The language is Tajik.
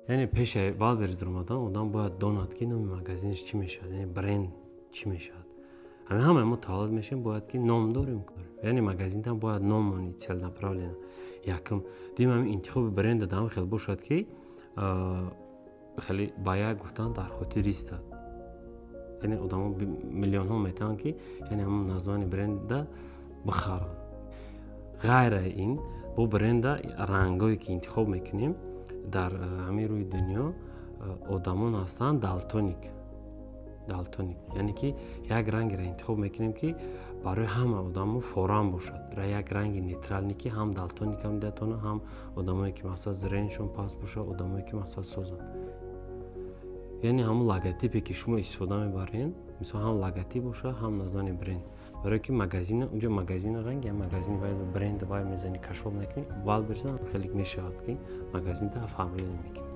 Яъне пеши Вайлдберриз дуромадан одам бояд донад, ки номи магазинаш чӣ мешавад, яъне бренд чӣ мешавад. Ҳамин ҳамаи мо таваллуд мешавем, бояд ки ном дорем. Яъне магазинтам бояд ном монӣ целенаправленно. Якум, дуюм, ҳамин интихоби бренда дар хел бошад, ки хеле ба як гуфтан дар хотир истад. Яъне одамо миллионҳо метавонанд, ки яъне ҳамон названи бренда бихаранд. Ғайраи ин, бо бренда рангое ки интихоб мекунем, дар ҳамин рӯи дунё одамон ҳастанд далтоник. Далтоник яъне ки як рангеро интихоб мекунем, ки барои ҳама одамо форам бошад, як ранги нейтральный, ки ҳам далтоникам диятона, ҳам одамое ки, мақсад, зренишон паст бошад, одамое ки, мақсад, созанд. Яъне ҳамон логотипе ки шумо истифода мебаред, мисол, ҳам логотип бошад, ҳам названи бренд, барое ки магазина унҷо магазина ранги ҳам магазини вай бренд вай мезани, кашол мекунӣ, Вайлдберриз хеле мешавад, ки магазинта оформление мекунӣ.